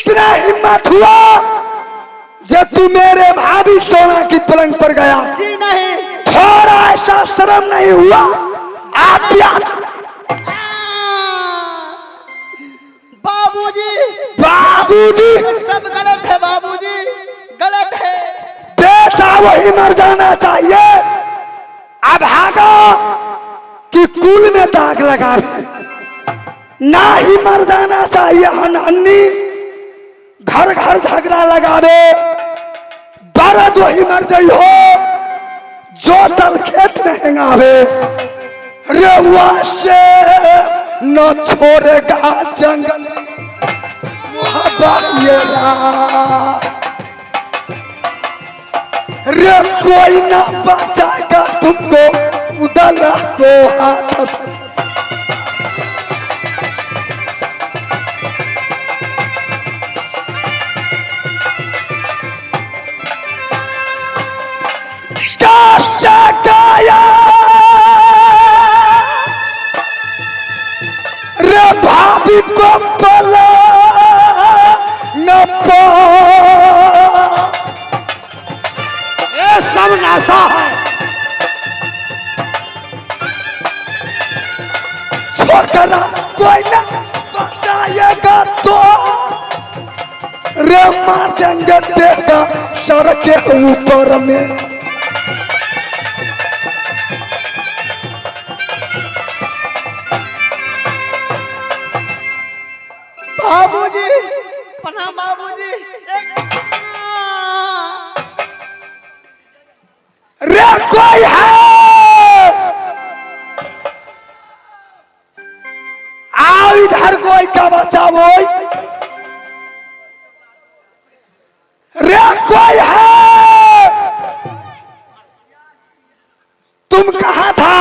कितना हिम्मत हुआ जब तू मेरे भाभी सोना की पलंग पर गया? जी नहीं। थोड़ा ऐसा शर्म नहीं हुआ? आप भी बाबूजी। बाबूजी। सब गलत है बाबूजी, गलत है। बेटा वही मर जाना चाहिए। अब भागा कि कुल में दाग लगावे। ना ही मर जाना चाहिए। हन्नी घर घर झगड़ा लगावे। बरद वही मर गई हो जो तल खेत नहीं आवे। रेवा से न छोड़ेगा जंगल मुहब्बत ये रात। रे कोई ना बचाएगा तुमको उदला को हाथ। गया रे भाभी को पला न पा। ये सब नशा है। छोकरा कोई ना बचाएगा तो रे मार देंगे देगा सर के ऊपर में। बाबूजी प्रणाम बाबूजी। रे कोई है? आओ इधर, कोई का बचाओ। रे कोई है? तुम कहाँ था?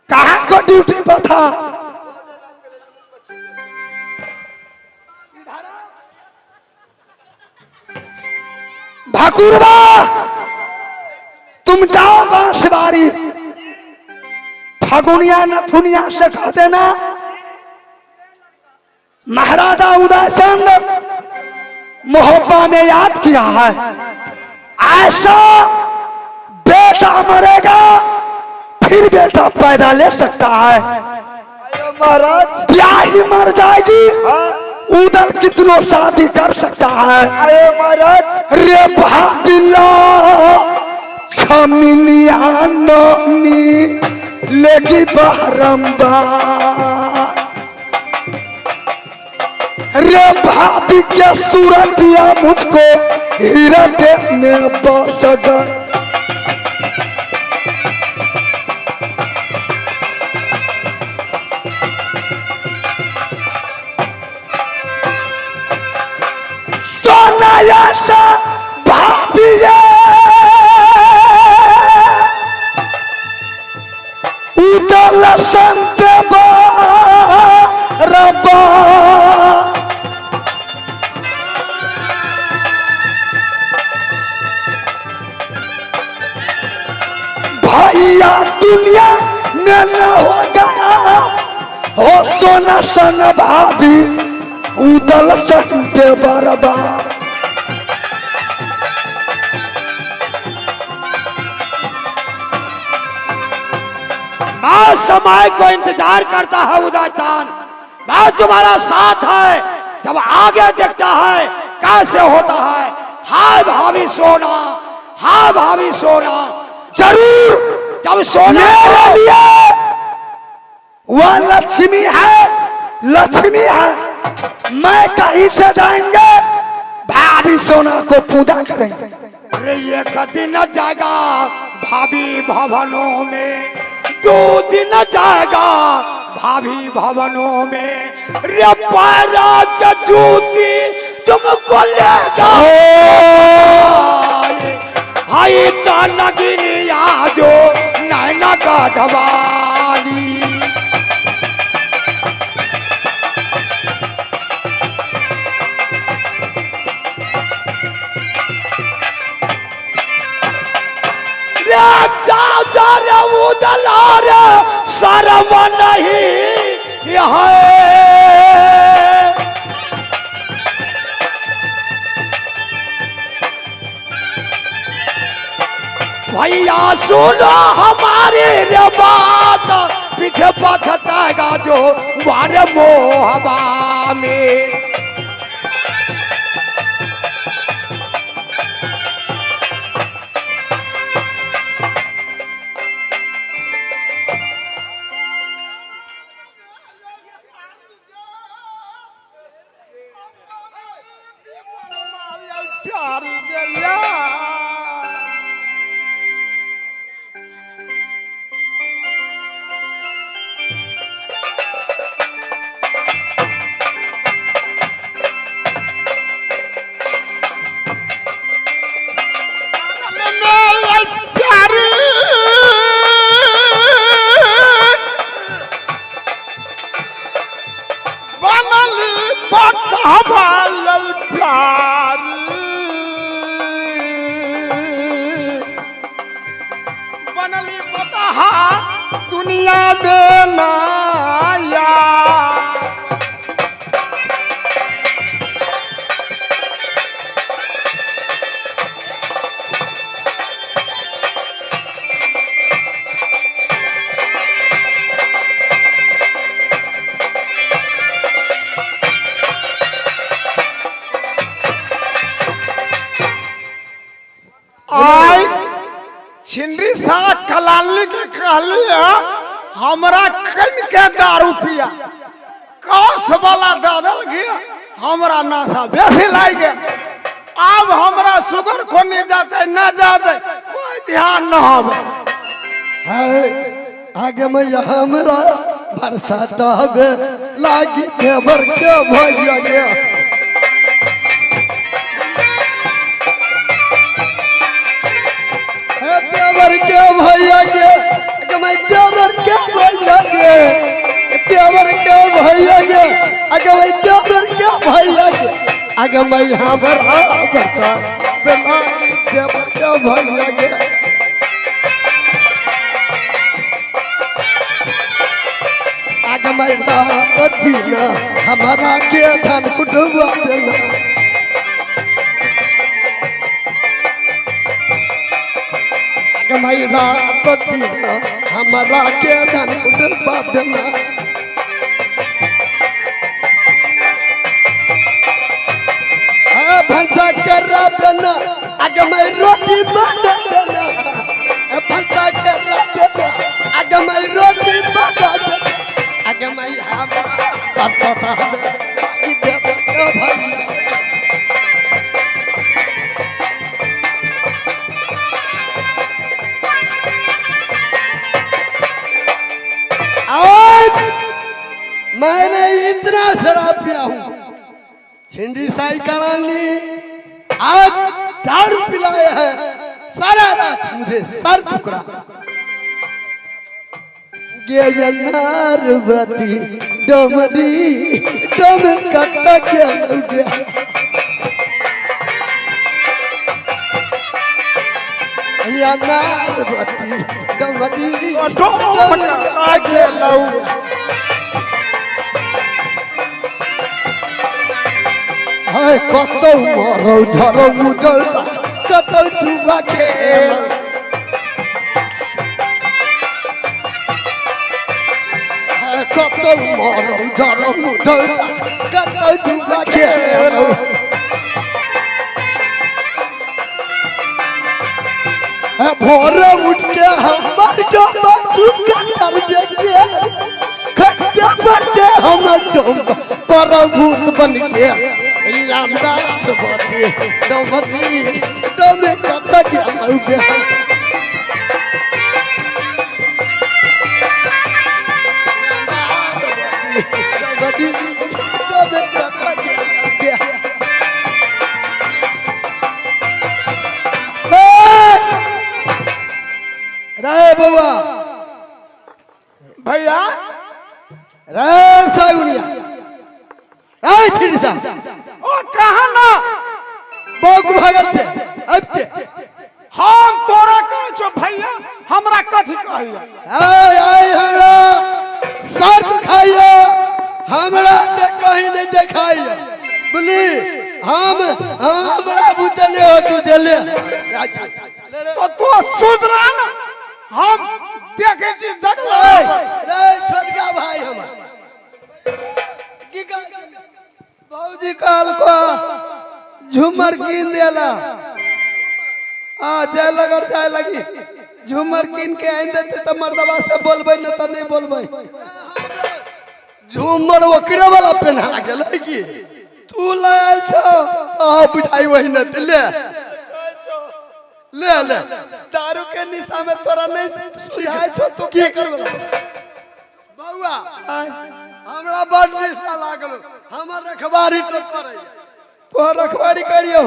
कहाँ को ड्यूटी पर था? भाकुरबा तुम जाओ बांसवारी, फगुनिया नथुनिया से कह देना महाराजा उदय चंद मोहब्बा में याद किया है। ऐसा बेटा मरेगा फिर बेटा पैदा ले सकता है। महाराज ब्याही मर जाएगी, हाँ। उदल कितनों शादी कर सकता है। अरे महाराज रे भाबिला छमिनिया नमी लेगी बारंबार। रे भाभी के सूरतिया मुझको हृदय में बस गई। सोना ऐसा भाभी उदल संत रबा। भैया दुनिया में न हो गया हो सोना सन भाभी उदल संत बरबा। मैं समय को इंतजार करता है उदय चांद, मैं तुम्हारा साथ है। जब आगे देखता है कैसे होता है। हाय भाभी सोना, हाय भाभी सोना। जरूर जब सोना मेरे लिए वह लक्ष्मी है, लक्ष्मी है। मैं कहीं से जाएंगे भाभी सोना को पूजा करेंगे। अरे ये दिन जाएगा भाभी भवनों में, दो दिन जाएगा भाभी भवनों में। रे पैरा के जूती तुमको लेगा। हाय ता नगिनिया जो नैना का ढवाली। रे जा जा रे उदला रे शर्म नहीं है। सुनो हमारी रे बात, पीछे पछताएगा जो वारे मोहबा में। छिंदरी सा कलाली के कहलिए हमरा कन के दारू पिया कस वाला दादल गया, हमरा नशा बेसी लागि गेल। आब हमरा शुगर कोनी जाते न जाते कोई ध्यान न होवे। है आगे मैया हमरा बरसात हवे लागी देवर के भैया गे। देवर के भैया गे, आगे मैं देवर के भैया गे, देवर के भैया गे, आगे मैं देवर के भैया गे, आगे मैं हमरा बरसात लागी देवर के भैया गे। आगे मैं रात दिन हमारा के धान कुटुआ देना। आगे मैं रात दिन हमारा के धान कुटुआ देना। भंसा करा देना, आगे मैं रोटी बना देना। भंसा करा देना, आगे मैं रोटी बना देना। आगे मैं हमरा बरसात लागी देवर के भैया। आज मैंने इतना शराब पिया हूँ, छिंडी साई कलानी आज दारू पिलाए हैं, सारा रात मुझे सर दुख रहा। नारवती डोमरी डोम कत गया, या नारवती डोमरी डोम गेलौ। हाय कतौ मरौ धरौ मुदल कतौ जुआ खेल। कतौ मरौ धरौ मुदल कतौ जुआ खेल। भोर उठ के हमर डोमा चुका कर गेल, खत्ते पड़ते हमर डोमा परभूत बन के। डोमरी डोमे कत गेलौ। डोमे कत गेलौ। रे बउआ भैया, रे सागुनिया, रे छिड़सा, ओ कहा ना बौक भागल छे अब छे। हम तोरा कहै छौ भैया, हमरा कथी कहैया? आय आय हमरा सर दुखाइया, हमरा ते कहीं नहीं देखाइया। बोली हम हमरा बुतले हो तू देले तो तू सुधरा ना। हम देखे छी जगला। रे छोटका भाई हमर की कह भौजी कहलको झूमर कीन देला। हाँ जाय लगल जाय लगी झूमर कीन के आनि देते तऽ मर्दबा से बोलबै न तऽ नहि बोलबै। झूमर ओकरे वाला पेन्हा गेलै की तू लय आयल छौ। आ बुझाइ वही न ले ले ले। दारू के निशा में तोरा नहीं सुझाय छौ तू की करबै? बौआ हमरा बड़ निशा लागल, हमर रखबारी तो करैया। तोहर रखबारी करियो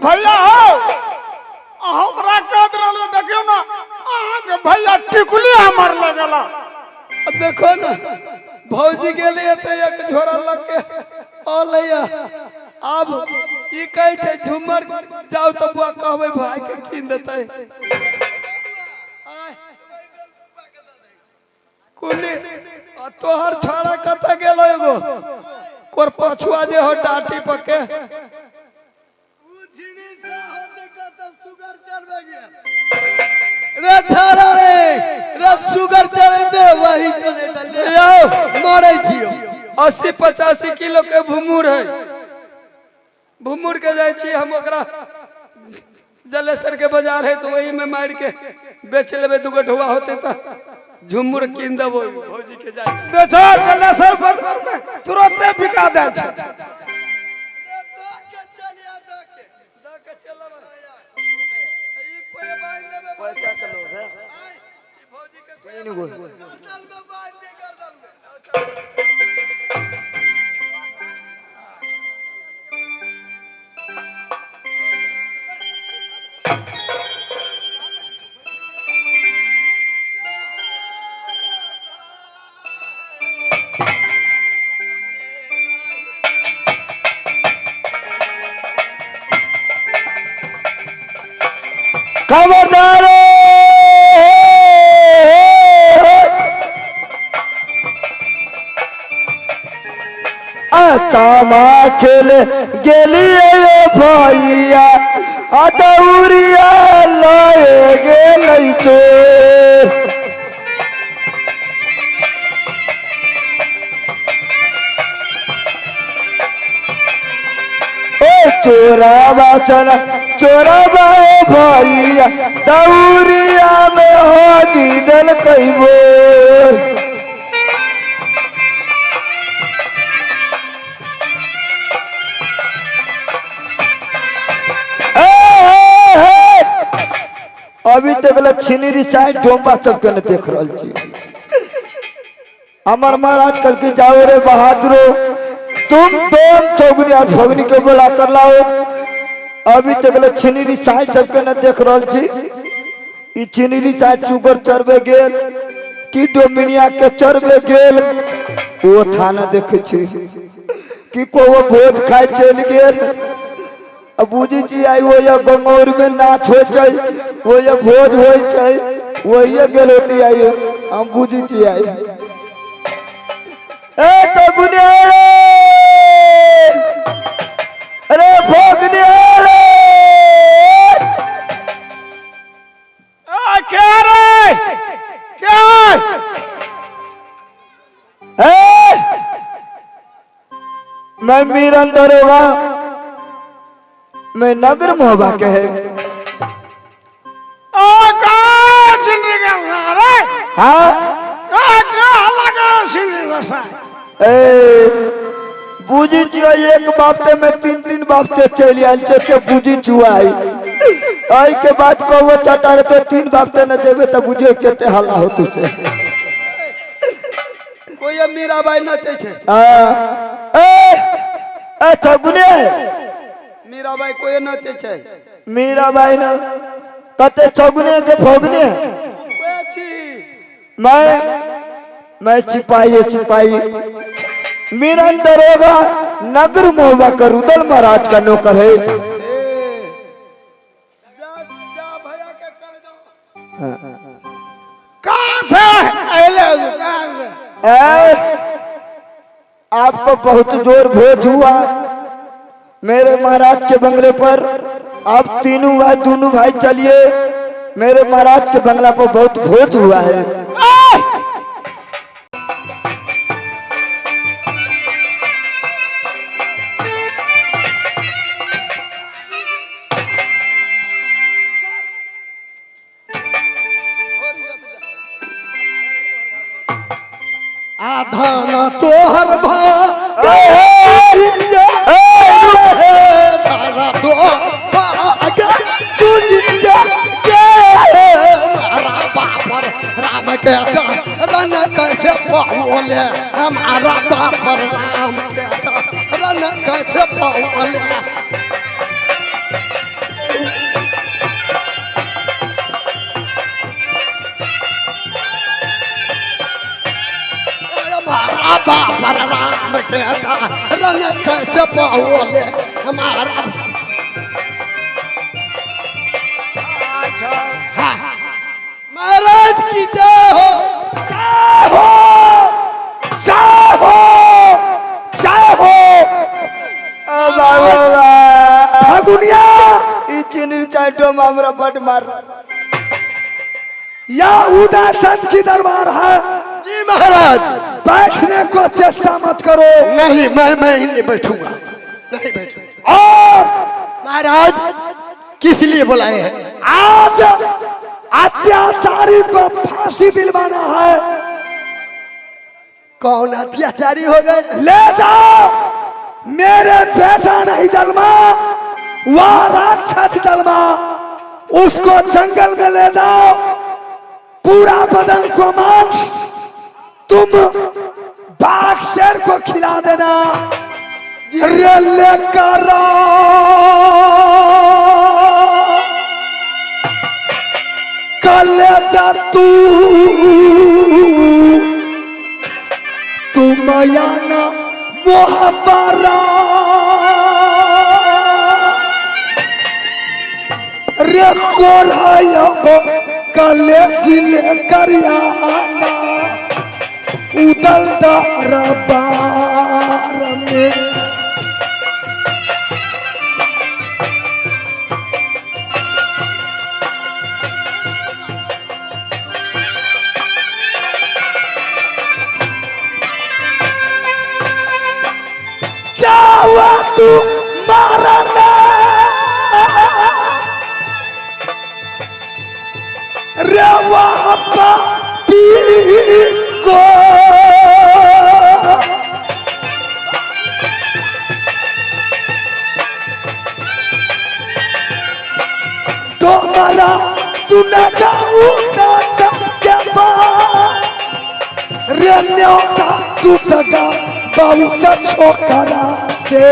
भैया हो हमरा कह रहल देखियो ना अहाँके भैया टिकुली हमर लगला। देखो ना भौजी गेलिए तऽ एक झोरा लग के अलैया। आब ई कहै छै झूमर जाउ तऽ बुआ कहबै भाई के कीन देतै। कुली तोहर छोड़ा कतऽ गेलो एगो कोर पछुआ जे हो डाटी पके। रे थारा रे रे सुगर चढ़े दे वही चले दले आओ मारे छियो। 80-85 किलो के भुमुर है, भुमुर के जाइ छी हम ओकरा जलेसर के बाजार है तो वही में मार के बेच लेबे, दूगो ढोआ होते तो झुमुर कीन देबो भौजी के जाइ छी। बेचो जलेसर बाजार में तुरंते बिका जाइ छै। खबरदार असामा खेल गेलिए भैया अदौरिया लए गेलै चोर। ओ चोराबा चला चोराबा भैया दौरिया में हो गिदल कई बोर। अभी तक लक्षिणी रिचाई डोम्बा सबके न देख रहा छी। अमर महाराज कल के जाओ रे बहादुरो तुम दोम चौगनी और फगनी के बुला कर लाओ। अभी तक लक्षिणी रिचाई सबके न देख रहा छी। ई चिनी रिचाई चुगर चरबे गेल कि डोमिनिया के चरबे गेल वो थाना देखे छी कि को वो भोज खाए चल गेल। अब बूझी छी आई वो या गंगौर में नाच हो जाए वो या भोज हो जाए वो ये गेल होती आई हम बूझी छी आई। ए कगुनिया अरे भोगनिया क्या रे क्या ए मैं मीरन दरोगा मैं नगर मोहबा के है। बूझी चुआ एक बापते में तीन तीन बापते चल आयल छे बूझी चुआ आई के बाद कहो चाटा रे तो तीन बापते न देवे तो बुझे केते हल्ला हो तुसे। कोई मीराबाई नचे छे। ए ए ठगुने मीराबाई कोई नचे छे। मीराबाई न कते चौगुने के भोगने मैं सिपाही है सिपाही मीरन दरोगा नगर मोहबा का रुदल महाराज का नौकर है। आपको बहुत जोर भोज हुआ मेरे महाराज के बंगले पर। आप तीनों भाई दोनों भाई चलिए मेरे महाराज के बंगला पर बहुत भोज हुआ है। आधा न तोहर भा राम के रन कैसे बोले हमारा बाप राम के रन कैसे बोले। हमारा बाप राम के रन कैसे बोले हमारा। महाराज की जय हो, जय हो, जय हो, जय हो। फगुनिया ई चीनी चाटो हमरा बड मार। या उदयचंद की दरबार है जी महाराज। बैठने को चेष्टा मत करो। नहीं, मैं नहीं बैठूंगा, नहीं बैठूंगा। और महाराज किस लिए बुलाए हैं? आज अत्याचारी को फांसी दिलवाना है। कौन अत्याचारी हो गए? ले जाओ, मेरे बेटा नहीं जन्मा, वह राक्षस जन्मा, उसको जंगल में ले जाओ, पूरा बदन को मांस तुम बाघ शेर को खिला देना। रे लेकर कलेजा तू तुम आना मोहब्बरा रे कोरायब कलेज लेकर आना उदल दरबार में। जावा तू मारना रे वहाँ पी को तुम्हारा सुनेगा उदास के बाद रे न्योता टूटगा बाबू से छोकरा से।